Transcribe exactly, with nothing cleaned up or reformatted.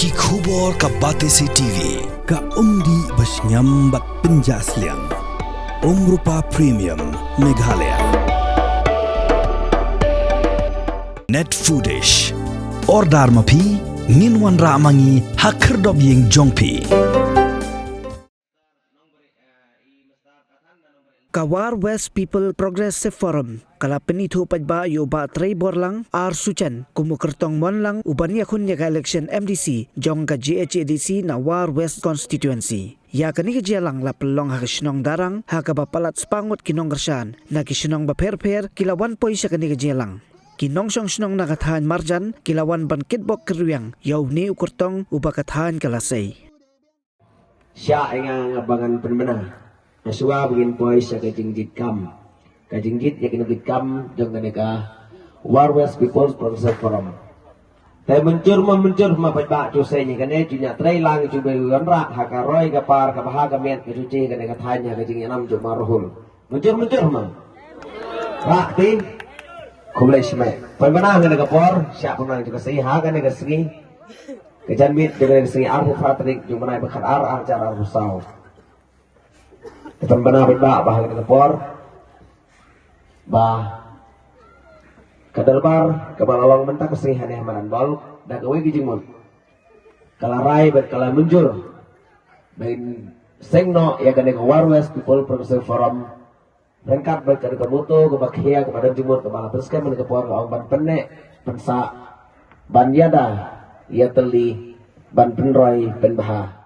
Ki khubor ka Batesi T V. Ka umdih ba shngiam bad pynjah sliang. Umrupa Premium Meghalaya. Net Foodish. Order ma phi, ngin wanrah ma ngi ha khyrdop ïing jong phi. Ka War West People Progressive Forum ka la pynithuh paidbah ïa u Bah Trei Borlang R Suchen kum u kyrtong mon lang u ban ïakhun ïa ka election M D C jong ka G H A D C na War West Constituency. Ïa kane ka jingïalang la pynlong ha ka shnong Darrang, ha kaba palat spah ngut ki nongkyrshan na ki shnong bapher bapher ki la wan poi sha kane ka jingïalang. Ki nongshong shnong na ka thaiñ Marjan ki la wan ban kitbok kyrwiang ïa une u kyrtong uba ka thaiñ ka la sei. Shah ïa nga, nga ba ngan pynbna. Nga shuwa ba ngin poi sha ka jingjied kam. Ka jingjied ïa kine ki kam jong kane ka War West People's Progressive Forum. Te mynjur ma mynjur ma paidbah, ju seng ïa kane, ju ñiah trei lang, ju bei wanrah ha ka roi ka par, ka bha ka miat, ka juti kane ka thaiñ ha ka jingïanam jong ma Rahul. Mynjur mynjur ma. Rah ti. Khublei shibun. Pynbna ha kane ka por, shah pynbna ju ka sngi ha kane ka sngi. Ka janmiet jong kane ka sngi arphew phra tarik jong u bnai ba khatar ar hajar arphew saw. Te pynbna paidbah ba ha kane ka por ba ka dorbar kaba la long mynta ka sngi hangne ha Madan Bol da kawei ka jingmut ka la rai bad ka la mynjur ban seng noh ïa kane ka War West People Progressive Forum. Ryngkat bad kane ka motto kaba khia kaba don jingmut kaba la pynskhem ha kane ka por, ka ong ban pynneh pynsah, ban ïada ïatylli, ban pynroi pynbha.